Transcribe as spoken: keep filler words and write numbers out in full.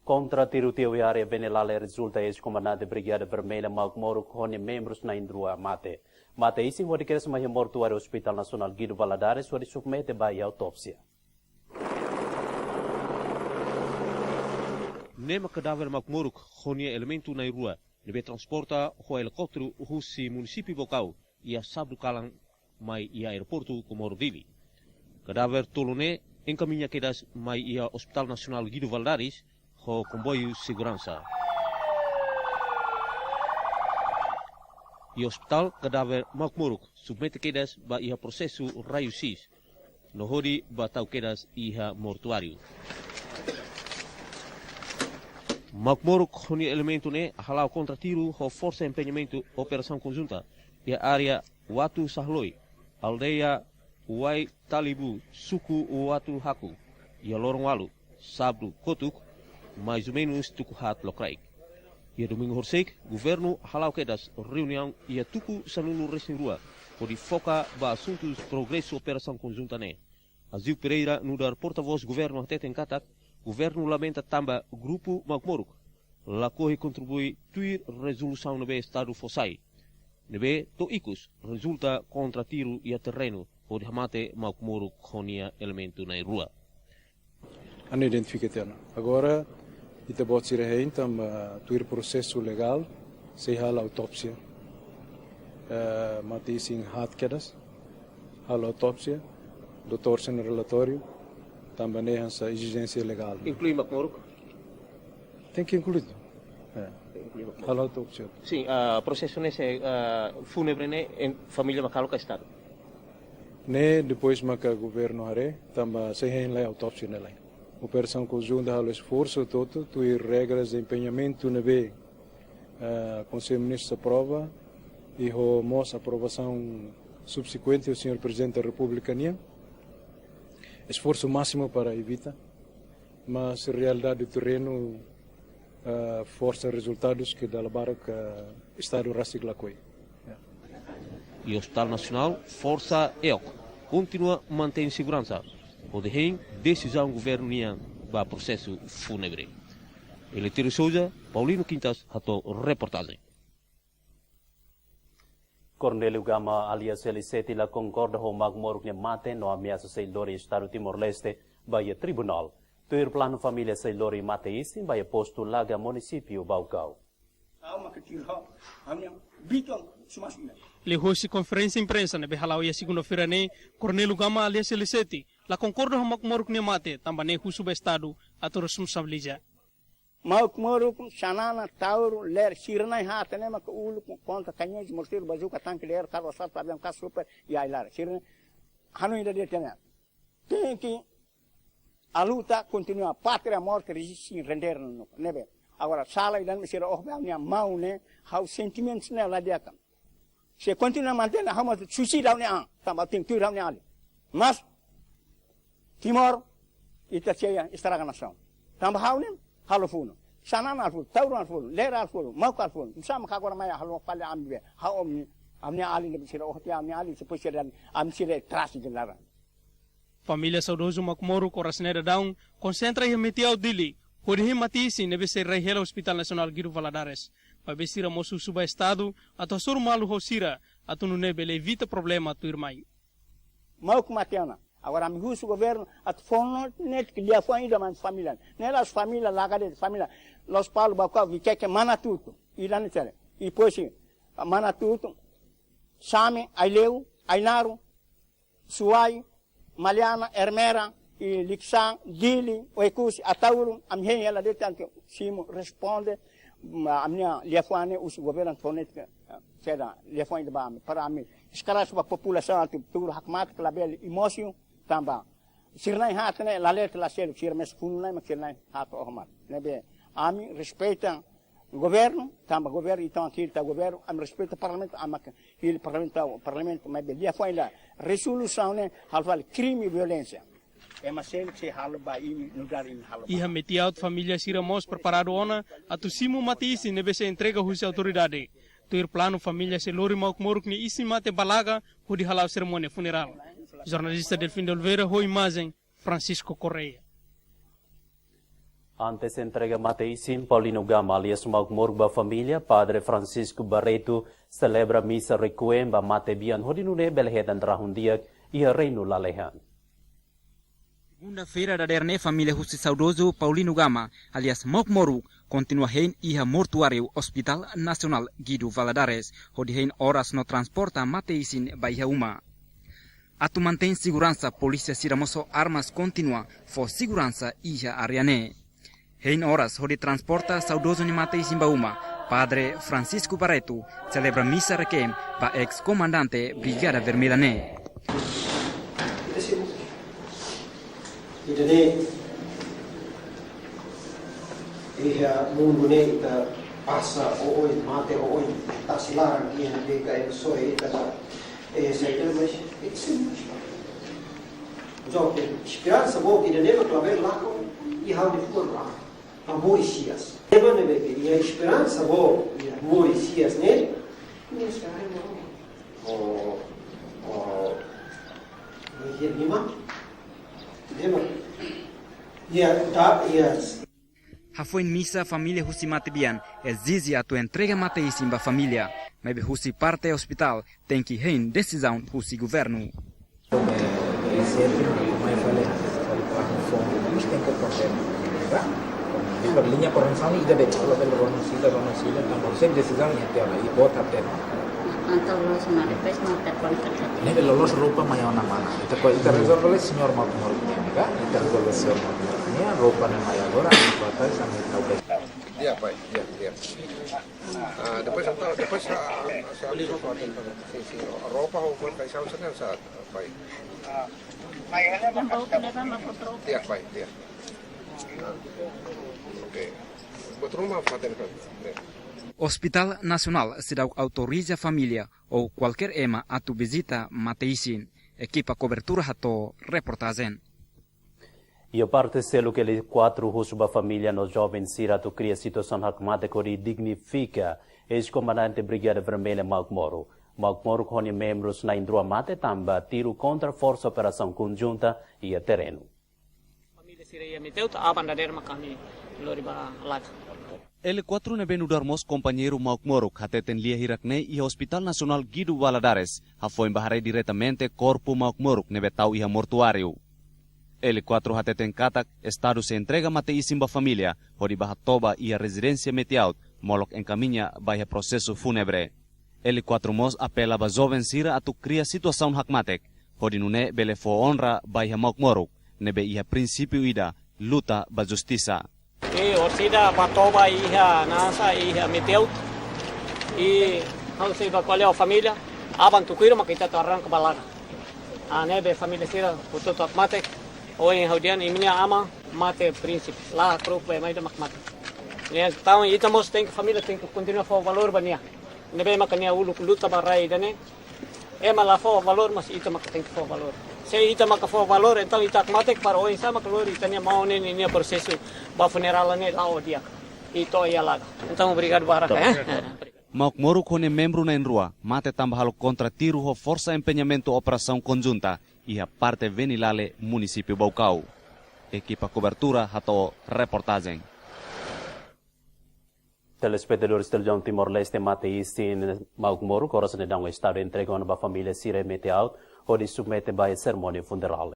Kontra tiru tiha iha área Venelale rezulta eis-komandante Brigada Vermelha Mauk Moruk ho nia membrus na'in-rua mate. Mate-isin hodi kedas mai iha mortuáriu Hospital Nasionál Guido Valadares hodi submete ba iha autópsia. Ne'e mak kadáver Mauk Moruk ho nia elementu na'in-rua ne'ebé transporta ho helikópteru husi munisípiu Baucau iha sábadu kalan mai iha aeroportu Comoro Dili. Kadáver tolu ne'e enkamiña kedas mai iha Hospital Nasionál Guido Valadares ho komboiu seguransa. Iha ospitál, kadáver Mauk Moruk submete kedas ba iha prosesu raiu-X no hodi ba tau kedas iha mortuáriu. Mauk Moruk ho nia elementu ne'e hala'o kontra tiru ho Forsa Empeñamentu Operasaun Konjunta iha área Watu Sahloi, aldeia Wai Talibu, suku Watu Haku, iha loron ualu, sábadu kotuk, mais ou menus tuku haat lokraik. Iha domingu horisehik, governu hala'o kedas reuniaun iha tuku sanulu-resin-rua hodi foka ba asuntus progresu operasaun konjunta ne'e. Azil Pereira, nu'udar portavós governu, hateten katak governu lamenta tanba grupu Mauk Moruk lakohi kontribui tuir rezolusaun ne'ebé Estadu fó sai, ne'ebé to'o ikus rezulta kontra tiru iha terrenu hodi hamate Mauk Moruk ho nia elementu na'in-rua. Anu identifika tiha ona. Agora, ita-boot sira hein tanba tuir prosesu legál, sei halo autópsia. Eh, mate-isin haat kedas, halo autópsia, doutór sei hanoin relatóriu, tanba ne'e hanesan ezijénsia legál. Inklui Mauk Moruk? Tenke inklui. Eh. Inklui Mauk Moruk. Halo autópsia. Sin, ah, prosesu ne'e sei, ah, fúnebre ne'e família mak halo ka Estadu? Ne'e depois maka governu haree, tanba sei hein lai autópsia ne'e lai. Operasaun konjunta halo esforsu hotu-hotu, tuir regras de empeñamentu ne'ebé, eh, Konsellu Ministru aprova, i ho mós aprovasaun subsekuente ho señór Prezidente da Repúblika nian. Esforsu másimu para evita, mas realidade do terreno, eh, forsa rezultadus ke dala barak, eh, Estadu rasik lakohi. Ya. Iha Hospital Nasionál, Forsa E O C kontinua mantein seguransa hodi hein desizaun governu nian ba prosesu fúnebre. Eleutério Sousa, Paulino Quintas, hato'o reportajen. Cornélio Gama alias L sete la konkorda ho Mauk Moruk nia mate no ameasa sei lori Estadu Timor-Leste ba iha tribunál. Tuir planu, família sei lori mate-isin ba iha postu Laga, munisípiu Baucau. Liuhosi konferénsia imprensa ne'ebé hala'o iha segunda-feira ne'e, Cornélio Gama alias L sete la konkorda ho Mauk Moruk nia mate, tanba ne'e husu ba Estadu atu responsabiliza. Mauk Moruk, Xanana, Tauru, Lere, sira na'in haat ne'e maka uluk kontra kañões, morteiru, bazuka, tanke, lere, karro assalto, aviaun, caça, super, i ai-laran. Sira-ne'e hanoin ida de'it ne'e. Tenke a luta kontinua, pátria, morte, resiste, render, no, ne'ebé. Agora, sala ida-ne'e sira oho ba ha'u-nia maun ne'e, ha'u sentimentus ne'e la di'ak. Se kontinua mantein, ha'u mós suisida ha'u-nia an, tanba tenke tuir ha'u-nia alin. Mas, Timor, ita sei estraga nasaun. Tanba ha'u ne'e halo funu. Xanana halo funu, Tauru halo funu, Lere halo funu, Mauk halo funu. Sá mak agora mai halo fali ami be. Ha'u ami, ami-nia alin ne'ebé sira oho tiha ami-nia alin, depois sira, ami sira trás de laran. Família saudozu Mauk Moruk oras ne'e daudaun konsentra iha Metiaut, Dili, hodi hein mate-isin ne'ebé sei rai hela Hospital Nasionál Guido Valadares. Maibé sira mós husu ba Estadu atu hasoru malu ho sira, atu nune'e bele evita problema tuirmai. Mauk mate ona. Agora ami husu governu atu fó netik liafuan ida mai família. Ne'e la'ós família laga de'it, família Lospalos, Baucau, Viqueque, Manatuto. Ida-ne'e sira. Depois, Manatuto, Same, Aileu, Ainaro, Suai, Maliana, Ermera, i Likisá, Dili, Oekusi, Ataúru, ami hein hela de'it atu simu responde, ma, ami-nia liafuan ne'e husu governu atu fó netik, eh, saida, liafuan ida ba ami, para ami esklarese ba populasaun atu tuur hakmatek, labele emosi, tanba sira na'in haat ne'e la leten la seluk, sira mesak funu-na'in mak sira na'in haat oho mate. Ne'ebé ami respeita governu, tanba governu, entaun akil ta governu, ami respeita parlamentu, ami hili parlamentu, parlamentu, maibé liafuan ida, rezolusaun ne'e halo fali krime, violénsia. Ema seluk sei halo ba imi, nu'udar imi halo ba. Iha Metiaut, família sira mós preparadu ona atu simu mate-isin ne'ebé sei entrega husi autoridade. Tuir planu, família sei lori Mauk Moruk nia isin-mate ba Laga hodi hala'o serimónia funerál. Jornalista Delfim de Oliveira, ho imajen, Francisco Correia. Antes entrega mate-isin, Paulino Gama alias Mauk Moruk ba família, Padre Francisco Barreto selebra misa requiem ba matebian hodi nune'e bele hetan rahun di'ak iha reinu lalehan. Segunda-feira dadeer ne'e família husi saudozu Paulino Gama alias Mauk Moruk kontinua hein iha mortuáriu Hospital Nasionál Guido Valadares hodi hein oras no transporta mate-isin ba iha uma. Atu mantein seguransa, polísia sira mós ho armas kontinua fó seguransa iha área ne'e. Hein oras hodi transporta saudozu nia mate-isin ba uma, Padre Francisco Barreto selebra misa requiem ba eis-komandante Brigada Vermelha ne'e. Ida-ne'e, iha mundu ne'e ita pasa oioin, mate oioin, tasi laran iha ne'ebé ka ema soe ita ka, eh, saida, mas ita sei moris. Joke esperansa boot ida-ne'e mak labele lakon iha ha'u-nia fuan laran. Ba moris hi'as. Ema ne'ebé ke iha esperansa boot iha moris hi'as ne'e, nia sei haree malu. Oh, oh. Nia iha lima. Ema. Iha, ta, iha. Hafoin misa, família husi matebian ezije atu entrega mate-isin ba família, maibé husi parte ospitál tenke hein desizaun husi governu. Mai fali, fali para fogo, mas tem que correr, tá? Di per liña koran sami ida be, kalau bel rono sida, rono sida, tanba sempre desizaun iha tiha ona, i bota tiha ona. Entaun loloos ona, depois mós telefone kerja. Ne'ebé loloos roupa mai ona mana. Ita ko, ita rezolve lai señór Mauk Moruk nian, ka? Ita rezolve señór Mauk Moruk nian, roupa ne'e mai agora, i bota sami tau be. Di'ak, pai, di'ak, di'ak. Ah, depois, entaun, depois, ah, ah, sim, sim, roupa ou qualquer coisa, não sabe, pai. Di'ak, pai, di'ak. Ah, ok. Buat rumah, Father, kan? Hospital Nasionál seidauk autoriza família ou kualkér ema atu vizita mate-isin. Ekipa kobertura hato'o reportajen. Iha parte seluk, L quatro husu ba família no joven sira atu kria situasaun hakmatek hodi dignifika eis-komandante Brigada Vermelha Mauk Moruk. Mauk Moruk ho nia membrus na'in-rua mate tanba tiru kontra Forsa Operasaun Konjunta iha terrenu. Família sira iha Meteut, aban dadeer mak ami lori ba Laga. L quatro ne'ebé nu'udar mós kompañeiru Mauk Moruk hateten lia hirak-ne'e iha Hospital Nasionál Guido Valadares, hafoin bá haree diretamente korpu Mauk Moruk ne'ebé tau iha mortuáriu. L quatro hateten katak Estadu sei entrega mate-isin ba família hodi bá hatoba iha rezidénsia Meteaut, molok enkamiña ba iha prosesu fúnebre. L quatro mós apela ba joven sira atu kria situasaun hakmatek, hodi nune'e bele fó onra ba iha Mauk Moruk, ne'ebé iha prinsípiu ida luta ba justisa. I orsida bá toba iha nasa iha Meteaut. I ha'u sei bá ko'alia ho família. Aban tuku hirak mak ita atu arranka ba Laga. Ah, ne'ebé família sira hotu-hotu hakmatek. Ohin ha'u dehan imi-nia aman mate prinsip. La kruk be mai da mak mate. Ne'e entaun ita mós tenke, família tenke kontinua fó valór ba nia. Ne'ebé maka nia uluk luta ba rai ida-ne'e. Ema la fó valór, mas ita maka tenke fó valór. Se ita maka fó valór, entaun ita hakmatek para oinsá maka lori ita-nia maun ne'e nia prosesu ba funerál ne'e la'o di'ak. I to'o iha Laga. Entaun obrigadu barak, eh. Mauk Moruk ho nia membru na'in-rua mate tanba halo kontra tiru ho Forsa Empeñamentu Operasaun Konjunta iha parte Venilale, munisípiu Baucau. Ekipa kobertura hato'o reportajen. Telespetadores Televizaun Timor-Leste, mate-isin Mauk Moruk oras ne'e daudaun Estadu entrega ona ba família sira iha Meteaut hodi submete ba iha serimónia funerál.